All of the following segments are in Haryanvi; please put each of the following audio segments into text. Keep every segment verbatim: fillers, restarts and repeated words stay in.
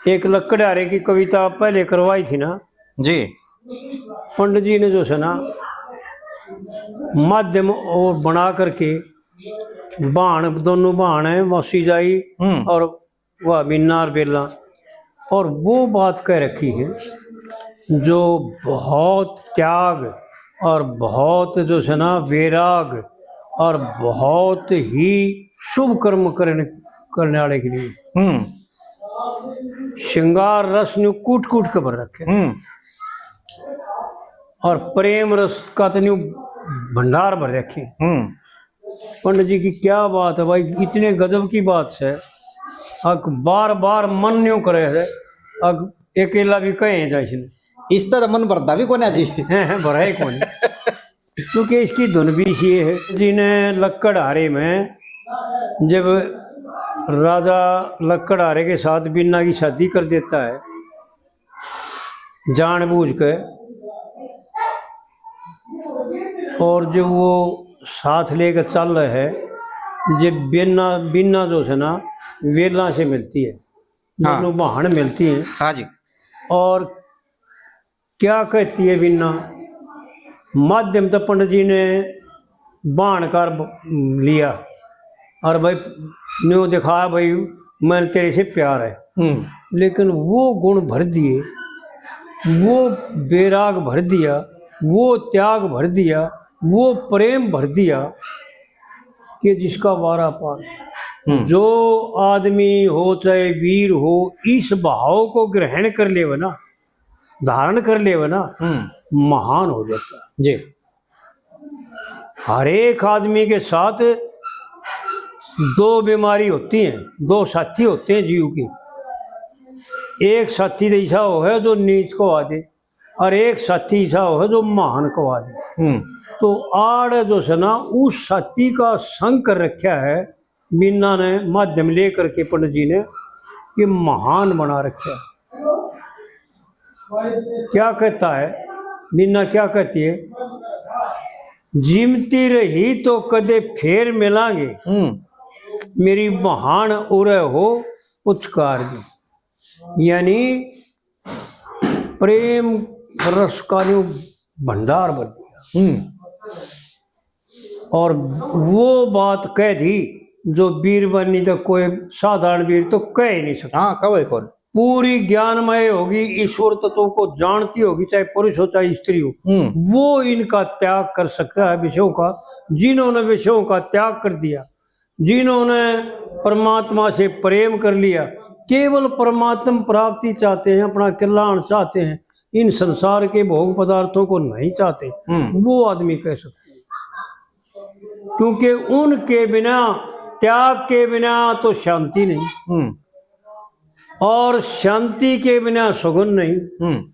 एक लकड़हारे की कविता पहले करवाई थी ना जी। पंडित जी ने जो है ना, माध्यम और बना करके भाण, दोनों भाण है, मौसी जाई हम्म। और वह मीना और बेला, और वो बात कह रखी है जो बहुत त्याग और बहुत जो है ना वैराग और बहुत ही शुभ कर्म करने, करने वाले के लिए। हम्म। श्रृंगार रस न्यू कूट कूट के भर रखे हम्म। और प्रेम रस का तो न्यू भंडार भर रखे। हम्म। पंडित जी की क्या बात है भाई, इतने गजब की बात है। अक बार बार मन न्यू करे है, अक अकेला भी कहे जा इसने। इस तरह मन भरदा भी कोन्या जी। हैं, हैं, भरा ही कोनी। क्योंकि इसकी धुन भी इसी है। जी ने लक्कड़हारे में जब राजा लक्कड़हारे के साथ बीना की शादी कर देता है जानबूझ के, और जब वो साथ लेकर चल रहे है, जब बीना, बीना जो है ना, वेला से मिलती है, हाँ। दोनों बहन मिलती हैं। हाँ जी। और क्या कहती है बीना? माध्यम तो पंडित जी ने बहन कर ब-, लिया और भाई न्यू दिखाया, भाई मैंने तेरे से प्यार है। हम्म। लेकिन वो गुण भर दिए, वो बैराग भर दिया, वो त्याग भर दिया, वो प्रेम भर दिया कि जिसका वारा पार। हम्म। जो आदमी हो चाहे वीर हो, इस भाव को ग्रहण कर लेवे ना, धारण कर लेवे ना, हम्म। महान हो जाता है। जी। हर एक आदमी के साथ दो बीमारी होती हैं, दो साथी होते हैं जीव की। एक साथी तो ऐसा हो है जो नीच को आ दे, और एक साथी ऐसा हो है जो महान को आ दे। हम्म। तो आड़ जो है ना, उस साथी का संग कर रखा है मीना ने, माध्यम लेकर के पंडित जी ने, कि महान बना रखा है। क्या कहता है मीना, क्या कहती है? जीमती रही तो कदे फेर मिलांगे, हम्म। मेरी बहान उरे हो पुचकार दी। यानी प्रेम रस का न्यू भंडार भर दिया। हम्म। और वो बात कह दी जो वीर बनी तो कोई साधारण वीर तो कह ही नहीं सकता। हाँ, कहे कौन? पूरी ज्ञानमय होगी, ईश्वर तत्व को जानती होगी, चाहे पुरुष हो चाहे स्त्री हो, हम्म। वो इनका त्याग कर सकता है विषयों का। जिन्होंने विषयों का त्याग कर दिया, जिन्होंने परमात्मा से प्रेम कर लिया, केवल परमात्म प्राप्ति चाहते हैं, अपना कल्याण चाहते हैं, इन संसार के भोग पदार्थों को नहीं चाहते, हम्म। वो आदमी कह सकते हैं। क्योंकि उनके बिना, त्याग के बिना तो शांति नहीं, हम्म। और शांति के बिना सुगुन नहीं, हम्म।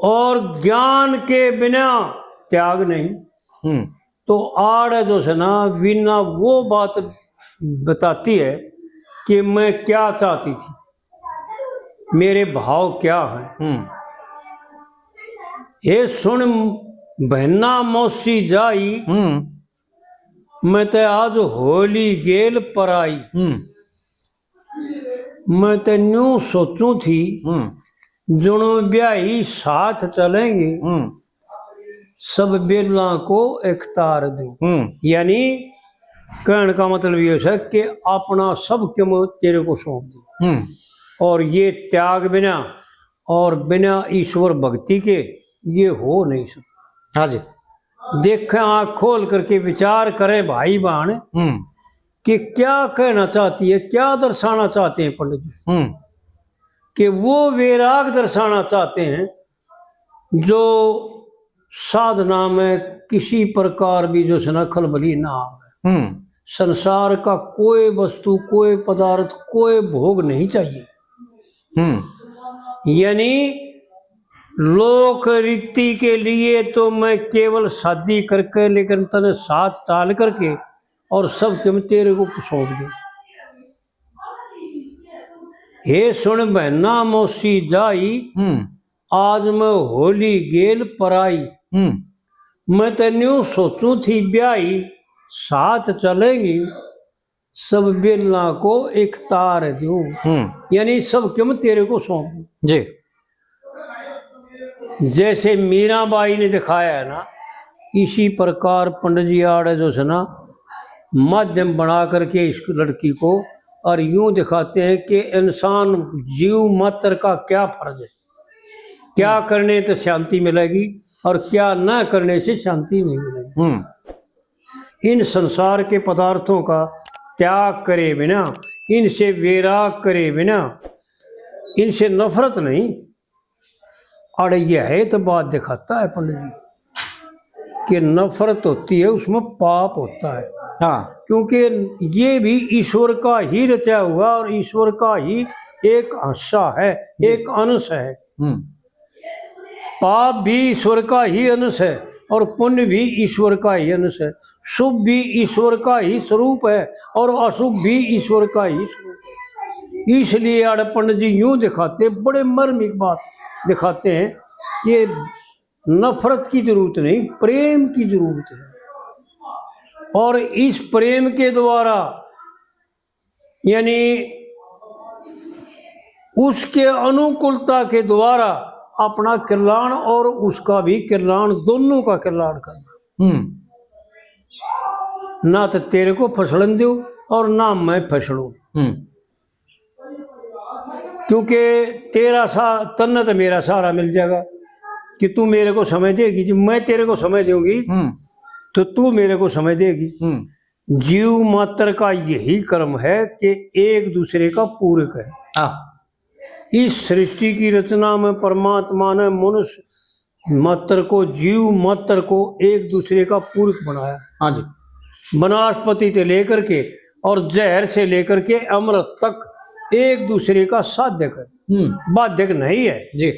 और ज्ञान के बिना त्याग नहीं। हम्म। तो आड़ जो है ना, वीना वो बात बताती है कि मैं क्या चाहती थी, मेरे भाव क्या हैं। हम्म। हे सुन बहना मौसी जाई, हम्म। मैं ते आज होली गेल पराई। हम्म। मैं ते न्यू सोचूं थी, हम्म। जुणो ब्याही साथ चलेंगे, हम्म। सब बेलां को इकतार दूं। हम्म। यानी कहण का मतलब ये है कि अपना सब के मैं तेरे को सौंप दूं। हम्म। और ये त्याग बिना और बिना ईश्वर भक्ति के ये हो नहीं सकता। हाँ जी। देखें, आंख खोल करके विचार करें भाई बहन, हम्म। कि क्या कहना चाहती है, क्या दर्शाना चाहते हैं पंडित जी। हम्म। कि वो वैराग दर्शाना चाहते हैं जो साधना में किसी प्रकार भी जो है ना खलबली ना आवे। हम्म। संसार का कोई वस्तु, कोई पदार्थ, कोई भोग नहीं चाहिए। हम्म। यानी लोक रीति के लिए तो मैं केवल शादी करके, लेकिन तने साथ चाल करके और सब के मैं तेरे को सौंप दूं। हे सुन बहना मौसी जाई, हम्म। आज मैं होली गेल पराई। हम्म। मैं ते न्यू सोचूं थी ब्याही, साथ चलेंगी, सब बेलां को एक तार दूं, हम्म। यानी सब काम तेरे को सौंप दूं। जी। जैसे मीराबाई ने दिखाया है ना, इसी प्रकार पंडित जी आड़े जो है ना, माध्यम बना करके इस लड़की को और यूं दिखाते हैं कि इंसान जीव मात्र का क्या फर्ज है, क्या करने से शांति मिलेगी और क्या ना करने से शांति नहीं मिलेगी। हम्म। इन संसार के पदार्थों का त्याग करे बिना, इनसे वैराग करे बिना, इनसे नफरत नहीं। अरे यह तो बात दिखाता है पंडित जी कि नफरत होती है, उसमें पाप होता है। हाँ। क्योंकि ये भी ईश्वर का ही रचा हुआ और ईश्वर का ही एक हिस्सा है, जी। एक अंश है। हम्म। पाप भी ईश्वर का ही अंश है और पुण्य भी ईश्वर का ही अंश है। शुभ भी ईश्वर का ही स्वरूप है और अशुभ भी ईश्वर का ही स्वरूप है। इसलिए आड़े पंडित जी यूं दिखाते, बड़े मर्मिक बात दिखाते हैं कि नफरत की जरूरत नहीं, प्रेम की जरूरत है। और इस प्रेम के द्वारा, यानी उसके अनुकूलता के द्वारा अपना कल्याण और उसका भी कल्याण, दोनों का कल्याण करना। हम्म। ना तो तेरे को फसलन दूं और ना मैं फसलूं। हम्म। क्योंकि तेरा सा-, तन्ने तो मेरा सहारा मिल जाएगा कि तू मेरे को समय देगी। जब मैं तेरे को समय दूंगी, हम्म। तो तू मेरे को समय देगी। हम्म। जीव मात्र का यही कर्म है कि एक दूसरे का पूरक है। हाँ। इस सृष्टि की रचना में परमात्मा ने मनुष्य मात्र को, जीव मात्र को एक दूसरे का पूरक बनाया। हाँ जी। वनस्पति से लेकर के और जहर से लेकर के अमृत तक एक दूसरे का साधक है, हम्म। बाधक नहीं है। जी।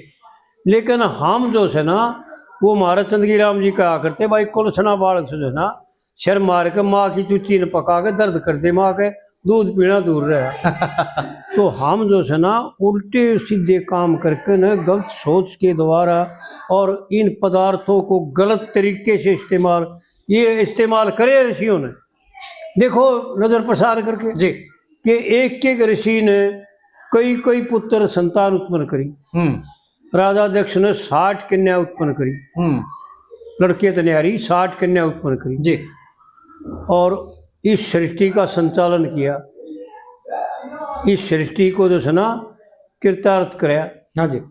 लेकिन हम जो है ना, वो महाराज चंदगी राम जी कहा करते, भाई, कुलसना बालक से जो है ना, सिर मार के माँ की चुच्ची ने पका के दर्द कर दे माँ के, दूध पीना दूर रहे। तो हम जो है ना, उल्टे सीधे काम करके ना, गलत सोच के द्वारा और इन पदार्थों को गलत तरीके से इस्तेमाल, ये इस्तेमाल करे ऋषियों ने। देखो, नजर प्रसार करके जी। कि एक एक ऋषि ने कई कई पुत्र संतान उत्पन्न करी। हम्म। राजा दक्ष ने साठ कन्या उत्पन्न करी। हम्म। लड़के तो नहीं आ रही, साठ कन्या उत्पन्न करी। जी। और इस सृष्टि का संचालन किया, इस सृष्टि को जो है ना, कृतार्थ कराया। हाँ जी।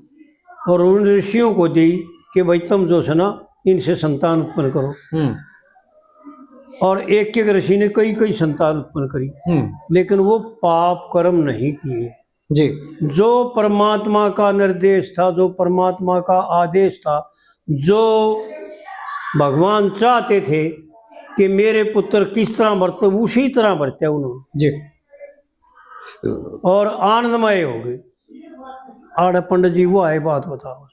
और उन ऋषियों को दी कि भाई, तुम जो है ना, इनसे संतान उत्पन्न करो। हम्म। और एक एक ऋषि ने कई कई संतान उत्पन्न करी, हम्म। लेकिन वो पाप कर्म नहीं किए। जी। जो परमात्मा का निर्देश था, जो परमात्मा का आदेश था, जो भगवान चाहते थे कि मेरे पुत्र किस तरह बरते, उसी तरह बरते उन्होंने। जी। और आनंदमय हो गए। आड़े पंडित जी वो आए बात बताओ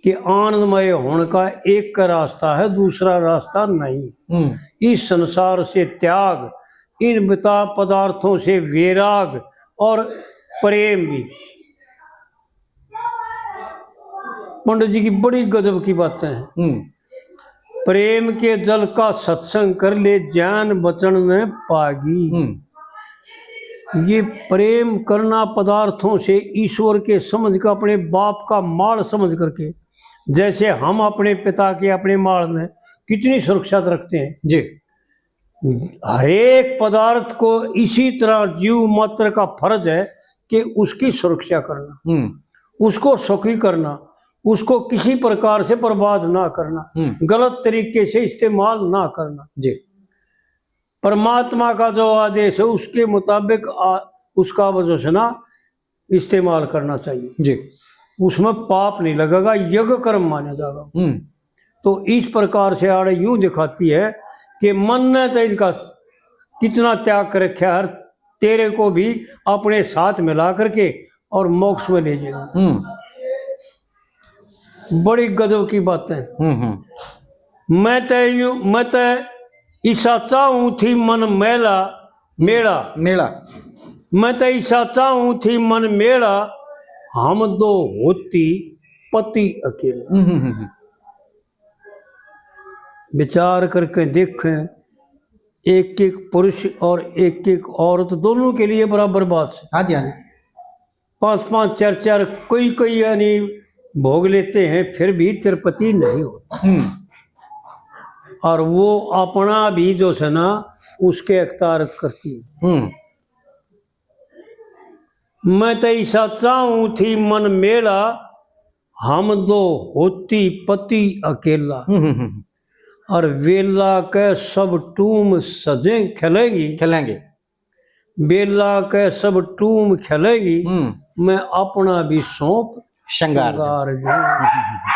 कि आनंदमय होने का एक का रास्ता है, दूसरा रास्ता नहीं। हम्म। इस संसार से त्याग, इन बता-, पदार्थों से वैराग और प्रेम भी। पंडित जी की बड़ी गजब की बातें हैं। हम्म। प्रेम के जल का सत्संग कर ले, ज्ञान बचन में पागी। हम्म। ये प्रेम करना पदार्थों से, ईश्वर के समझ का, अपने बाप का माल समझ करके, जैसे हम अपने पिता के, अपने माल में कितनी सुरक्षा रखते हैं। जी। हरेक पदार्थ को इसी तरह जीव मात्र का फर्ज है कि उसकी सुरक्षा करना, हम्म। उसको सुखी करना, उसको किसी प्रकार से बर्बाद ना करना, हम्म। गलत तरीके से इस्तेमाल ना करना। जी। परमात्मा का जो आदेश है, उसके मुताबिक आ-, उसका जो है ना, इस्तेमाल करना चाहिए। जी। उसमें पाप नहीं लगेगा, यज्ञ कर्म माना जाएगा। हम्म। तो इस प्रकार से आड़े यूं दिखाती है कि मन ने तो इनका कितना त्याग कर रखा है, तेरे को भी अपने साथ मिला करके और मोक्ष में ले जाएगा। हम्म। बड़ी गजब की बातें। हम्म, हम्म। मैं तै यूं, मैं तै इसा चाहूं थी मन मेला, मेला। मेला। मैं तै इसा चाहूं थी मन मेला, हम दो होती पति अकेला। हम्म, हम्म, हम्म। विचार करके देखें, एक एक पुरुष और एक एक औरत दोनों के लिए बराबर बात है। हाँ जी, हाँ जी। पांच पांच, चार चार, कोई कोई यानी भोग लेते हैं, फिर भी तृप्ति नहीं होती। हम्म। और वो अपना भी जो है ना, उसके अख्तियारत करती है। हम्म। मैं तो ऐसा चाहूं थी मन मेला, हम दो होती पति अकेला। हम्म, हम्म, हम्म। और वेला के सब टूम सजे खेलेंगी। खेलेंगे। बेला के सब टूम खेलेंगी, हम्म। मैं अपना भी सौंप श्रृंगार दूं। श्रृंगार दूं।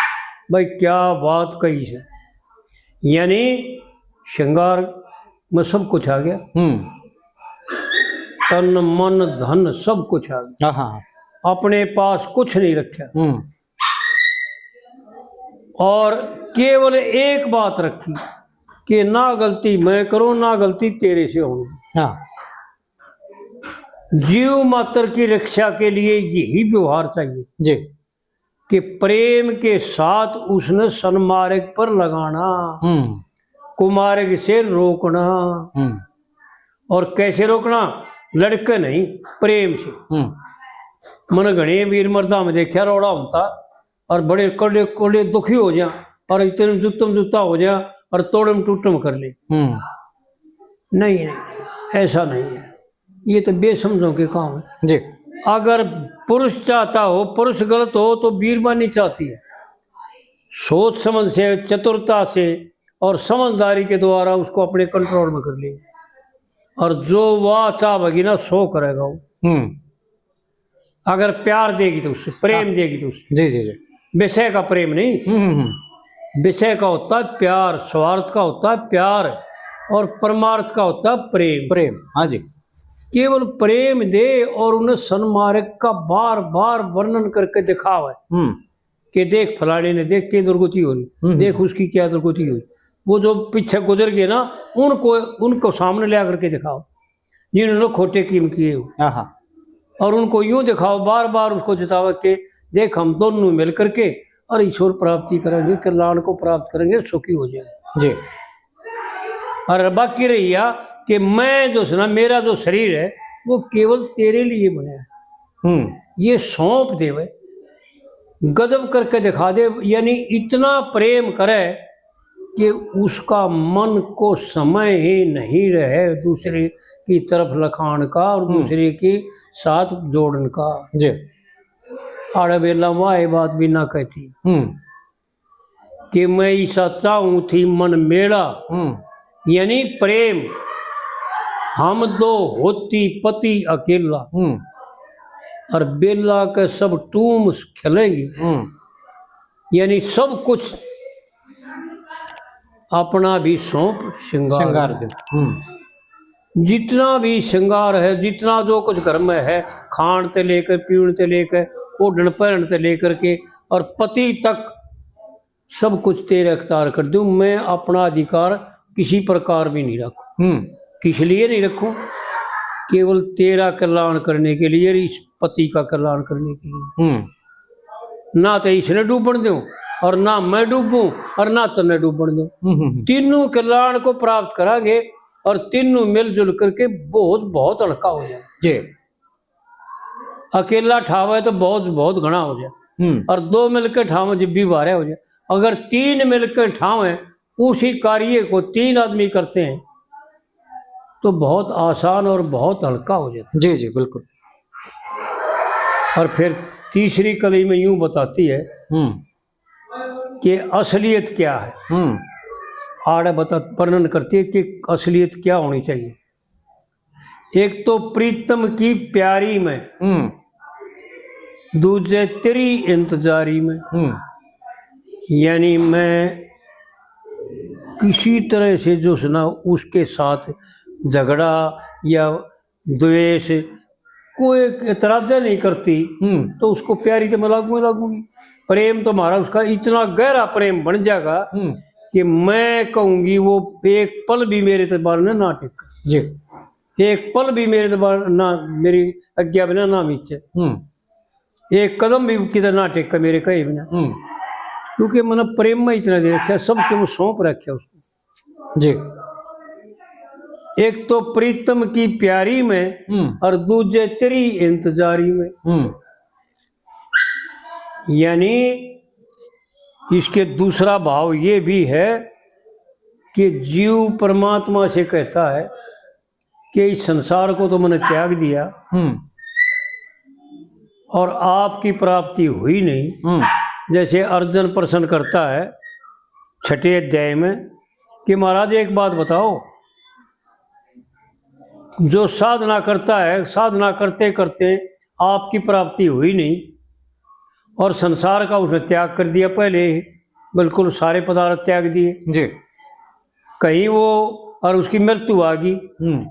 भाई, क्या बात कही है, यानी श्रृंगार में सब कुछ आ गया। हम्म। तन, मन, धन, सब कुछ आ गया। हाँ, हाँ, हाँ। अपने पास कुछ नहीं रखा। हम्म। और केवल एक बात रखी कि ना गलती मैं करूं, ना गलती तेरे से होगी। हाँ। जीव मात्र की रक्षा के लिए यही व्यवहार चाहिए जी। कि प्रेम के साथ उसने सन्मार्ग पर लगाना, हम्म। कुमार्ग से रोकना। हम्म। और कैसे रोकना? लड़के नहीं, प्रेम से। हम्म। मन घणे वीर मर्दा में देखा, रोड़ा होता और बड़े कड़े कड़े दुखी हो जा और इतने जुत्तम जुत्ता हो जा और तोड़म टूटम कर ले। हम्म। नहीं, नहीं, ऐसा नहीं है। ये तो बेसमझों के काम है जी। अगर पुरुष चाहता हो, पुरुष गलत हो, तो बीरबानी चाहती है, सोच समझ से, चतुरता से और समझदारी के द्वारा उसको अपने कंट्रोल में कर ले। और जो वह चाहेगी ना, सो करेगा वो। हम्म। अगर प्यार देगी तो उससे, प्रेम हाँ। देगी तो उससे। जी, जी, जी। विषय का प्रेम नहीं। हम्म, हम्म, हम्म। विषय का होता है प्यार, स्वार्थ का होता है प्यार, और परमार्थ का होता है प्रेम। प्रेम, हाँ जी। केवल प्रेम दे और उन्हें सन्मार्ग का बार बार वर्णन करके दिखावे हम्म। कि देख फलाने ने देख के दुर्गति हो रही, हम्म। देख उसकी क्या दुर्गति हुई। वो जो पीछे गुजर गए ना, उनको, उनको सामने ले आकर के दिखाओ, जिन्होंने खोटे कीम किए हो। आहा। और उनको यूं दिखाओ, बार बार उसको जतावे कि देख, हम दोनों मिल करके और ईश्वर प्राप्ति करेंगे, कल्याण को प्राप्त करेंगे, सुखी हो जाएंगे। जी। और बाकी रही या कि मैं जो है ना, मेरा जो शरीर है, वो केवल तेरे लिए बना है। हम्म। ये सौंप देवे, गजब करके दिखा दे, यानी इतना प्रेम करे कि उसका मन को समय ही नहीं रहे दूसरे की तरफ लखाण का और हम्म। दूसरे के साथ जोड़न का। जी। आड़े बेला माँ ये बात भी ना कहती हम्म। कि मैं इसा चाहूं थी मन मेला, हम्म। यानी प्रेम, हम दो होती पति अकेला, हम्म। और बेला के सब टूम खेलेंगी, हम्म। यानी सब कुछ अपना भी सौंप श्रृंगार श्रृंगार दे। दे। हम्म। जितना भी श्रृंगार है, जितना जो कुछ घर में है, खाण ते लेकर, पीण ते लेकर, ओढ़ण पहरण ते लेकर के और पति तक, सब कुछ तेरे अख्तियार कर दूं। मैं अपना अधिकार किसी प्रकार भी नहीं रखूं। हम्म। किस लिए नहीं रखूं? केवल तेरा कल्याण करने के लिए, इस पति का कल्याण करने के लिए। हम्म। ना तो इसने डूबण दूं और ना मैं डूबूं और ना तन्ने डूबण दूं। हम्म, हम्म, हम्म। तीनों कल्याण को प्राप्त करांगे और तीनों मिलजुल करके बहुत, बहुत हल्का हो जाए। जी। अकेला ठावे तो बहुत, बहुत घणा हो जाए। हम्म। और दो मिलकर ठावे जब भी भारे हो जाए। अगर तीन मिलकर ठावे, उसी कार्य को तीन आदमी करते हैं तो बहुत आसान और बहुत हल्का हो जाता है। जी, जी, बिल्कुल। और फिर तीसरी कली में यूं बताती है हम्म। कि असलियत क्या है। हम्म। आड़े बता, वर्णन करती है कि असलियत क्या होनी चाहिए। एक तो प्रीतम की प्यारी में, हम्म। दूजे तेरी इंतजारी में। हम्म। यानी मैं किसी तरह से जो है ना, उसके साथ झगड़ा या द्वेष, कोई एतराजा नहीं करती, हम्म। तो उसको प्यारी तो मैं लागू ही लागूंगी। प्रेम तो हमारा उसका इतना गहरा प्रेम बन जाएगा हम्म। कि मैं कहूंगी वो एक पल भी मेरे दरबार में ना टिक। जी। एक पल भी मेरे दरबार ना, मेरी आज्ञा बिना ना बीचे। हम्म। एक कदम भी किधर ना टेके मेरे कहे बिना। हम्म। क्योंकि मैंने प्रेम में इतना दे रखा है, सब कुछ सौंप रखा है उसको। जी। एक तो प्रीतम की प्यारी में हम्म। और दूजे तेरी इंतजारी में। हम्म। यानी इसके दूसरा भाव ये भी है कि जीव परमात्मा से कहता है कि इस संसार को तो मैंने त्याग दिया हम्म। और आपकी प्राप्ति हुई नहीं। हम्म। जैसे अर्जुन प्रश्न करता है छठे अध्याय में कि महाराज, एक बात बताओ, जो साधना करता है, साधना करते करते आपकी प्राप्ति हुई नहीं और संसार का उसने त्याग कर दिया पहले ही, बिल्कुल सारे पदार्थ त्याग दिए। जी। कहीं वो, और उसकी मृत्यु आ गई, हम्म।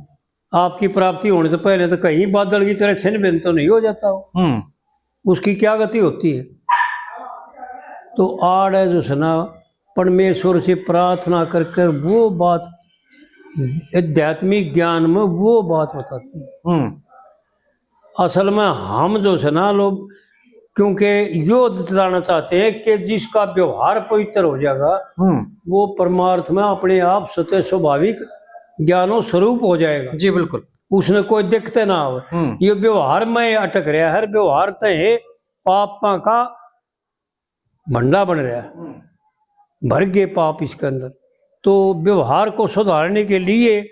आपकी प्राप्ति होने से पहले तो कहीं बादल की तरह छिन भिन तो नहीं हो जाता हो। हम्म। उसकी क्या गति होती है? तो आड़ है जो सै ना, परमेश्वर से प्रार्थना करके वो बात, आध्यात्मिक ज्ञान में वो बात बताती है। हम्म। असल में हम जो सै ना लोग, क्योंकि यो जताना चाहते हैं कि जिसका व्यवहार पवित्र हो जाएगा, हम्म। वो परमार्थ में अपने आप स्वतः स्वाभाविक ज्ञानो स्वरूप हो जाएगा। जी, बिल्कुल। उसने कोई दिक्कत ना हो। हम्म। ये व्यवहार में अटक रहा है, व्यवहार तो है पापां का भंडा बन रहा है, हम्म। भर गए पाप इसके अंदर। तो व्यवहार को सुधारने के लिए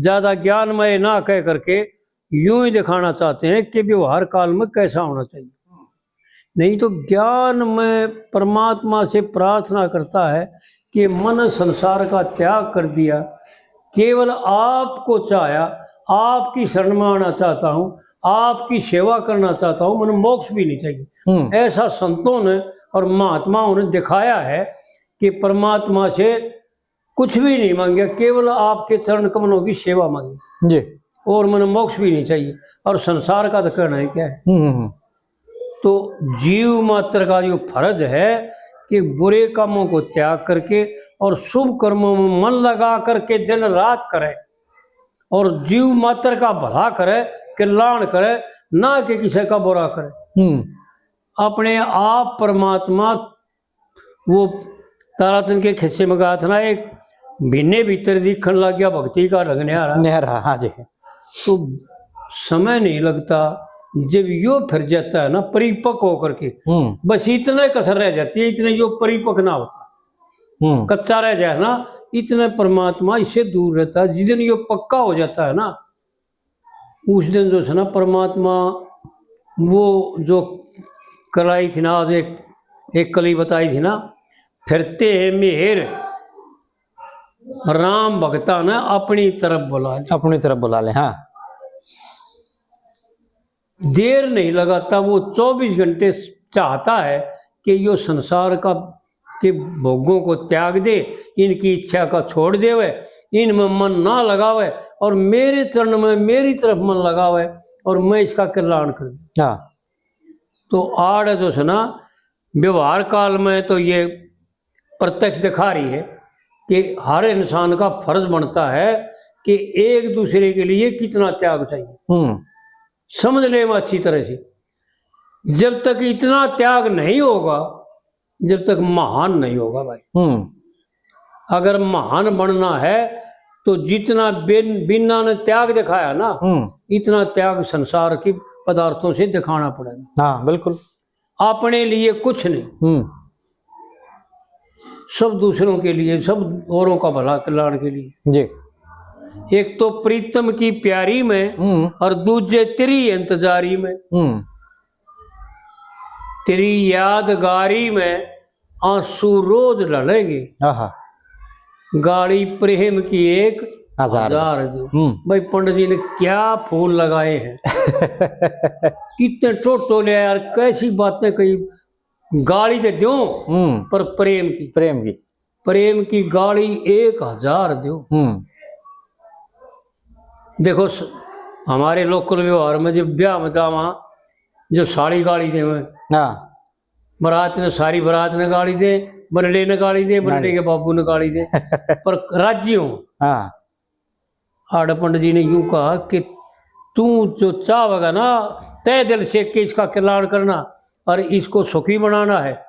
ज्यादा ज्ञान में ना कह करके यूं ही दिखाना चाहते हैं कि व्यवहार काल में कैसा होना चाहिए। नहीं तो ज्ञान में परमात्मा से प्रार्थना करता है कि मन संसार का त्याग कर दिया, केवल आपको चाहा, आपकी शरण में आना चाहता हूँ, आपकी सेवा करना चाहता हूँ, मैंने मोक्ष भी नहीं चाहिए। हम्म। ऐसा संतों ने और महात्माओं ने दिखाया है कि परमात्मा से कुछ भी नहीं मांगा, केवल आपके चरण कमलों की सेवा मांगी। जी। और मैंने मोक्ष भी नहीं चाहिए। और संसार का तो कहना ही क्या है? हम्म, हम्म, हम्म। तो जीव मात्र का जो फर्ज है कि बुरे कामों को त्याग करके और शुभ कर्मों में मन लगा करके दिन रात करे और जीव मात्र का भला करे, कल्याण करे, ना कि किसी का बुरा करे। हम्म। अपने आप परमात्मा, वो ताराचंद के खिस्से में कहा था ना, एक महीने भीतर दिखण लग गया भक्ति का ढंग न्यारा। न्यारा, हाँ जी। तो समय नहीं लगता, जब यो फिर जाता है ना परिपक्व होकर के, हम्म। बस इतने कसर रह जाती है, इतने यो परिपक्व ना होता, हम्म। कच्चा रह जाए ना, इतने परमात्मा इससे दूर रहता है। जिस दिन यो पक्का हो जाता है ना, उस दिन जो है ना परमात्मा, वो जो कराई थी ना, आज एक, एक कली बताई थी ना, फिरते हैं मेहर राम भगता ने अपनी तरफ बुला ले। अपनी तरफ बुला ले, हाँ। देर नहीं लगाता, वो चौबीस घंटे चाहता है कि यो संसार का, के भोगों को त्याग दे, इनकी इच्छा का छोड़ देवे, इनमें मन ना लगावे और मेरे चरण में, मेरी तरफ मन लगावे और मैं इसका कल्याण कर दूं। हाँ। तो आड़ जो है ना, व्यवहार काल में तो ये प्रत्यक्ष दिखा रही है कि हर इंसान का फर्ज बनता है कि एक दूसरे के लिए कितना त्याग चाहिए। हम्म। समझ ले अच्छी तरह से, जब तक इतना त्याग नहीं होगा, जब तक महान नहीं होगा भाई। हम्म। अगर महान बनना है तो जितना बिन-, बिना ने त्याग दिखाया ना, हम्म। इतना त्याग संसार की पदार्थों से दिखाना पड़ेगा। हाँ, बिल्कुल। अपने लिए कुछ नहीं, हम्म। सब दूसरों के लिए, सब औरों का भला कल्याण के लिए। जी। एक तो प्रीतम की प्यारी में, हम्म। और दूजे तेरी इंतजारी में। हम्म। तेरी यादगारी में आंसू रोज ढलेंगे। आहा। गाली प्रेम की एक हजार। हजार दो। हम्म। भाई, पंडित जी ने क्या फूल लगाए हैं। कितने टोटो ले यार, कैसी बातें कही। गाली दे दो, हम्म। पर प्रेम की। प्रेम की। प्रेम की गाली एक हजार दो। हम्म। देखो, स-, हमारे लोकल व्यवहार में जब ब्याह में जावा, जो साली गाली देवे, हाँ। बारात ने, सारी बारात ने गाली दे, बरड़े ने गाली दे, बरड़े गाली। के बाबू ने गाली दे, पर राजी हो। हाँ। आड़े पंडित जी ने यूं कहा कि तू जो चाहेगा ना, तय दिल से कि इसका कल्याण करना और इसको सुखी बनाना है,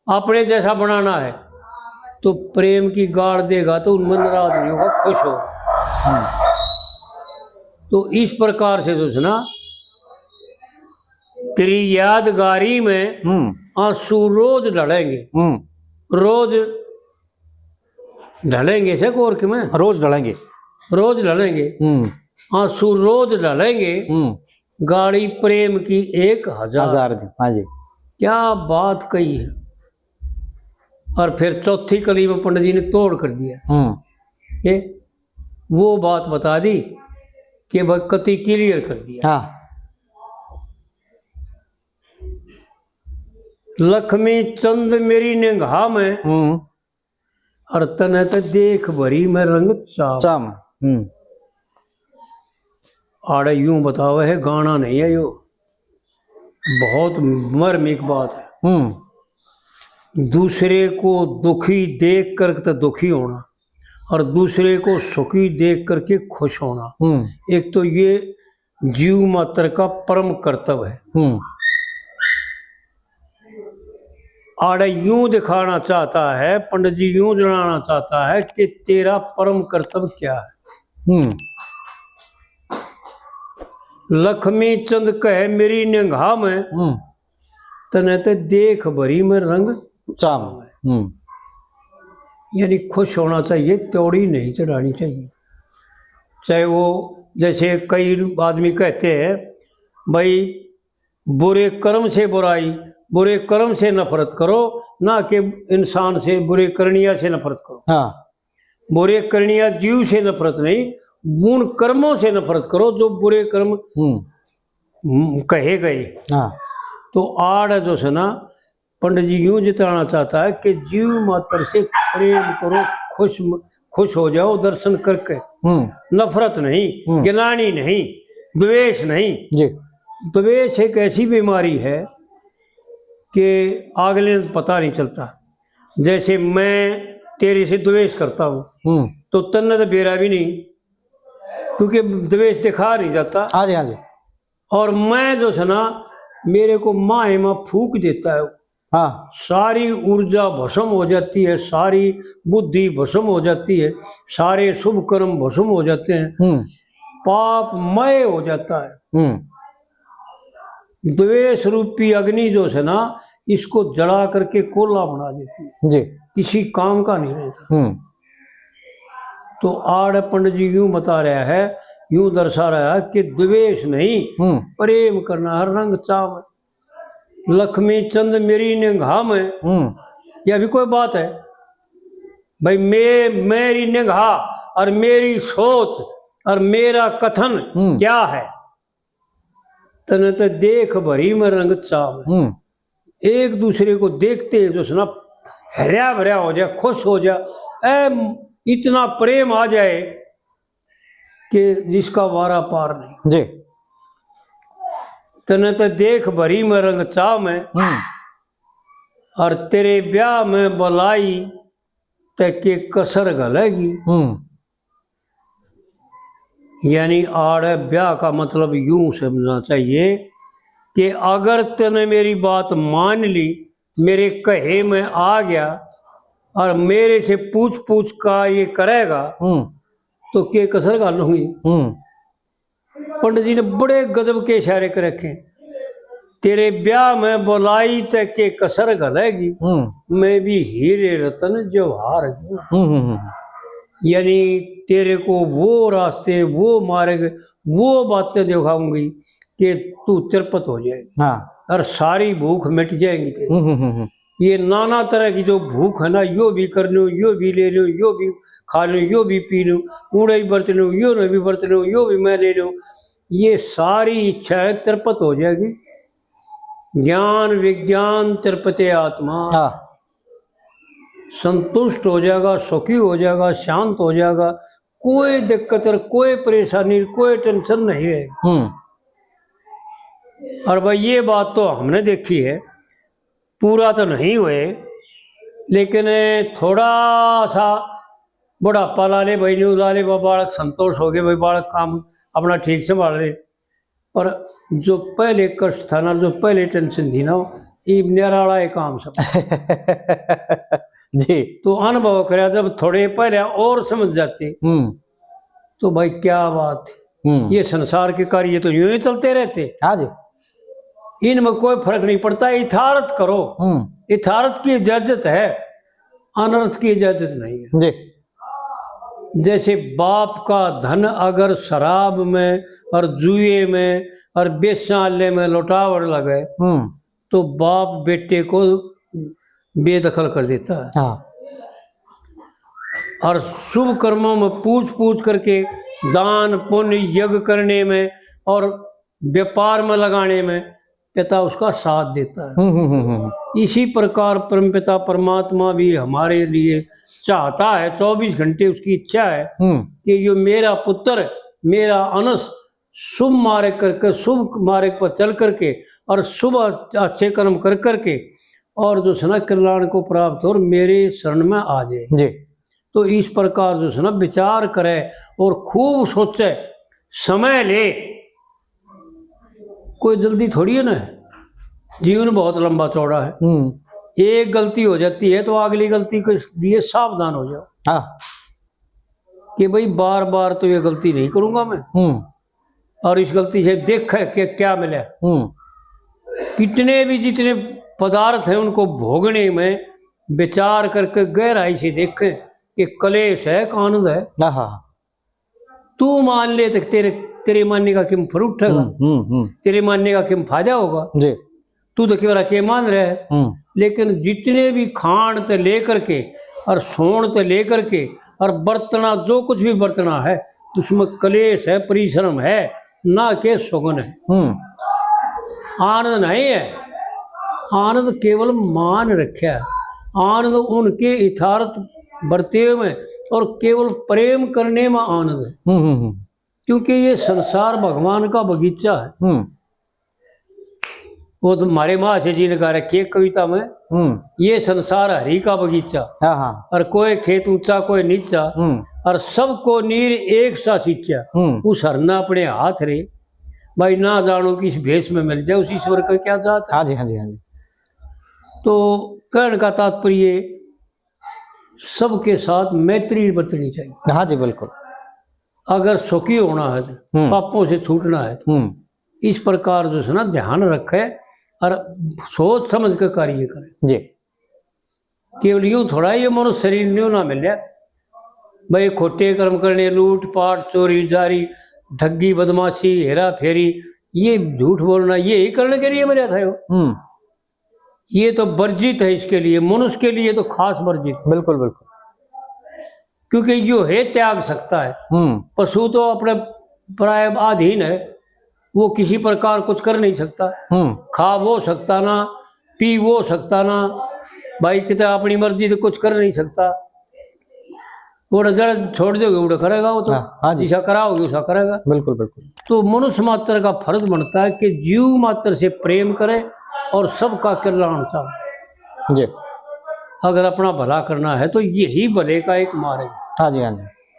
अपने जैसा बनाना है, तो प्रेम की गाल देगा तो उनमें नाराज नहीं होगा, खुश हो। हम्म। तो इस प्रकार से जो है ना, तेरी यादगारी में हम्म। आंसू रोज ढलेंगे, हम्म। रोज ढलेंगे से गोरख में। रोज ढलेंगे। रोज ढलेंगे। हम्म। आंसू रोज ढलेंगे। हम्म। गाड़ी प्रेम की एक हजार। हजार दिन, हाँ जी। क्या बात कही है। और फिर चौथी कली में पंडित जी ने तोड़ कर दिया। हम्म। ये वो बात बता दी कि भाई कति clear कर दिया। हाँ। लक्ष्मी चंद मेरी निगाह में, हम्म। और तने ते देख भरी में रंग चाम। चाम। हम्म। आड़े यूं बतावे है, गाना नहीं है यो, बहुत मर्मिक बात है। हम्म। दूसरे को दुखी देख कर तो दुखी होना और दूसरे को सुखी देख करके खुश होना, हम्म। एक तो ये जीव मात्र का परम कर्तव्य है। हम्म। आड़े यूं दिखाना चाहता है, पंडित जी यूं जनाना चाहता है कि तेरा परम कर्तव्य क्या है। हम्म। लक्ष्मी चंद कहे मेरी निगाह में, हम्म। तने ते देख भरी में रंग चाम। हम्म। यानी खुश होना चाहिए, त्योड़ी नहीं चढ़ानी चाहिए। चाहे वो, जैसे कई आदमी कहते हैं, भाई, बुरे कर्म से बुराई, बुरे कर्म से नफरत करो, ना कि इंसान से, बुरे करणिया से नफरत करो। हाँ। बुरे करणिया जीव से नफरत नहीं, उन कर्मों से नफरत करो जो बुरे कर्म हम्म। हम्म, कहे गए। हाँ। तो आड़ जो है ना, पंडित जी यूं जिताना चाहता है कि जीव मात्र से प्रेम करो, खुश म-, खुश हो जाओ दर्शन करके। हम्म। नफरत नहीं, हम्म। गिलानी नहीं, द्वेष नहीं। जी। द्वेष एक ऐसी बीमारी है कि अगले ने पता नहीं चलता। जैसे मैं तेरे से द्वेष करता हूँ, हम्म। तो तन्ने तो बेरा भी नहीं, क्योंकि द्वेष दिखा नहीं जाता। हाँ जी, हाँ जी। और मैं जो है ना, मेरे को माहे माह फूक देता है। हाँ। सारी ऊर्जा भस्म हो जाती है, सारी बुद्धि भस्म हो जाती है, सारे शुभ कर्म भस्म हो जाते हैं, हम्म। पाप मय हो जाता है। हम्म। द्वेष रूपी अग्नि जो है ना, इसको जला करके कोला बना देती है, जी। किसी काम का नहीं रहता। हम्म। तो आड़ पंडित जी यूं बता रहा है, यूं दर्शा रहा है कि द्वेष नहीं, हम्म। प्रेम करना है, रंग चाव। लक्ष्मी चंद मेरी निगाह में, हम्म। यह भी कोई बात है भाई? मैं, मेरी निगाह और मेरी सोच और मेरा कथन हम्म। क्या है? तने तो देख भरी में रंग चाव। हम्म। एक दूसरे को देखते हैं जो है ना, हरया भरया हो जाए, खुश हो जाए, ए, इतना प्रेम आ जाए कि जिसका वारा पार नहीं। जी। तने तो देख भरी में रंग चाव में, हम्म। और तेरे ब्याह में बुलाई ते के कसर घलेगी। हम्म। यानी आड़े ब्याह का मतलब यूं समझना चाहिए कि अगर तने मेरी बात मान ली, मेरे कहे में आ गया और मेरे से पूछ पूछ का ये करेगा, हम्म। तो के कसर घालूंगी? हम्म। पंडित जी ने बड़े गजब के इशारे कर रखे। तेरे ब्याह में बुलाई ते के कसर घलेगी, हम्म। मैं भी हीरे रतन जवाहर की। हम्म, हम्म, हम्म। यानी तेरे को वो रास्ते, वो मार्ग, वो बातें दिखाऊंगी कि तू तिरपत हो जाएगी। हाँ। और सारी भूख मिट जाएगी तेरी। हम्म, हम्म, हम्म, हम्म। ये नाना तरह की जो भूख है ना, यो भी कर लूं, यो भी ले लूं, यो भी खा लूं, यो भी पी लूं, उड़े ही बरत लूं, यो ने भी बरत लूं, यो भी मैं ले लूं, ये सारी इच्छाएं तिरपत हो जाएगी। ज्ञान विज्ञान तिरपते आत्मा। हाँ। संतुष्ट हो जाएगा, सुखी हो जाएगा, शांत हो जाएगा, कोई दिक्कत और कोई परेशानी, कोई टेंशन नहीं रहेगी। हम्म। और भाई, ये बात तो हमने देखी है, पूरा तो नहीं हुए, लेकिन थोड़ा सा बुढ़ापा ला ले भाई, न्यू ला ले, बा-, बालक संतोष हो गए भाई, बालक काम अपना ठीक संभाल ले। पर जो पहले कष्ट था ना, जो पहले टेंशन थी ना, इब निराला है काम सब। जी। तो अनुभव करया, जब थोड़े पहले और समझ जाते, हम्म। तो भाई क्या बात है। हम्म। ये संसार के कार्य तो यूं ही चलते रहते। हाँ जी। इनमें कोई फर्क नहीं पड़ता, यथार्थ करो। हम्म। यथार्थ की इजाजत है, अनर्थ की इजाजत नहीं है। जी। जैसे बाप का धन अगर शराब में और जुए में और बेस्याले में लौटावण लगे, हम्म। तो बाप बेटे को बेदखल कर देता है। हाँ। और शुभ कर्मों में पूछ पूछ करके, दान पुण्य यज्ञ करने में और व्यापार में लगाने में पिता उसका साथ देता है। हम्म, हम्म, हम्म, हम्म। इसी प्रकार परमपिता परमात्मा भी हमारे लिए चाहता है, चौबीस घंटे उसकी इच्छा है हम्म। कि यो मेरा पुत्र, मेरा अंश शुभ मार्ग करके, शुभ मार्ग पर चल करके और शुभ अच्छे कर्म कर करके और जो है ना कल्याण को प्राप्त हो और मेरे शरण में आ जाए। जी। तो इस प्रकार जो है ना विचार करे और खूब सोचे, समय ले। कोई जल्दी थोड़ी है ना, जीवन बहुत लंबा चौड़ा है। हम्म। एक गलती हो जाती है तो अगली गलती के लिए सावधान हो जाओ। हाँ। कि भाई बार बार तो ये गलती नहीं करूंगा मैं। हम्म। और इस गलती से देखे कि क्या मिले। हम्म। कितने भी जितने पदार्थ हैं उनको भोगने में विचार करके गहराई से देखें कि क्लेश है कि आनंद है। आहा। तू मान ले तो तेरे, तेरे मानने का किम फर उठेगा? हम्म, हम्म, हम्म। तेरे मानने का किम फायदा होगा? जी। तू तो केवल के मान रहे है। हम्म। लेकिन जितने भी खाण ते लेकर के और सोण ते लेकर के और बरतना, जो कुछ भी बरतना है, उसमें क्लेश है, परिश्रम है, ना के सुगन है। हम्म। आनंद नहीं है, आनंद केवल मान रखा है। आनंद उनके यथार्थ बरते में और केवल प्रेम करने में आनंद है। हम्म, हम्म, हम्म। क्योंकि ये संसार भगवान का बगीचा है। हम्म। वो तो हमारे महाशय जी ने कह रखी है कविता में, हम्म। ये संसार हरि का बगीचा। हाँ, हाँ। और कोई खेत ऊंचा, कोई नीचा, हम्म। और सबको नीर एक सा सींचा। हम्म। उस हर ने अपने हाथ रे, भाई ना जानो किस भेष में मिल जाए, उस ईश्वर का क्या जात है। हाँ जी, हाँ जी, हाँ जी। तो कहने का तात्पर्य, सबके साथ मैत्री बरतनी चाहिए। हाँ जी, बिल्कुल। अगर सुखी होना है तो, हम्म। पापों से छूटना है तो, हम्म। इस प्रकार जो है ना ध्यान रखे और सोच समझ के कार्य करे। जी। केवल यूं थोड़ा ये मनुष्य शरीर न्यू ना मिले भाई, खोटे कर्म करने, लूट पाट, चोरी जारी, ठगी, बदमाशी, हेरा फेरी, ये झूठ बोलना, ये ही करने के लिए मरा था यो। हम्म। ये तो वर्जित है इसके लिए, मनुष्य के लिए तो खास वर्जित है। बिल्कुल, बिल्कुल। क्योंकि यो है त्याग सकता है। हम्म। पशु तो अपने प्राय अधीन है, वो किसी प्रकार कुछ कर नहीं सकता। हम्म। खा वो सकता ना, पी वो सकता ना, भाई किते अपनी मर्जी से कुछ कर नहीं सकता। वो जड़ छोड़ दोगे, उड़ा करेगा वो तो। हाँ, हाँ जी। जिसा कराओगे, उसा करेगा। बिल्कुल, बिल्कुल। तो मनुष्य मात्र का फर्ज बनता है कि जीव मात्र से प्रेम करे और सबका कल्याण चाहे। जी। अगर अपना भला करना है तो यही भले का एक मार्ग है। हाँ जी, हाँ जी।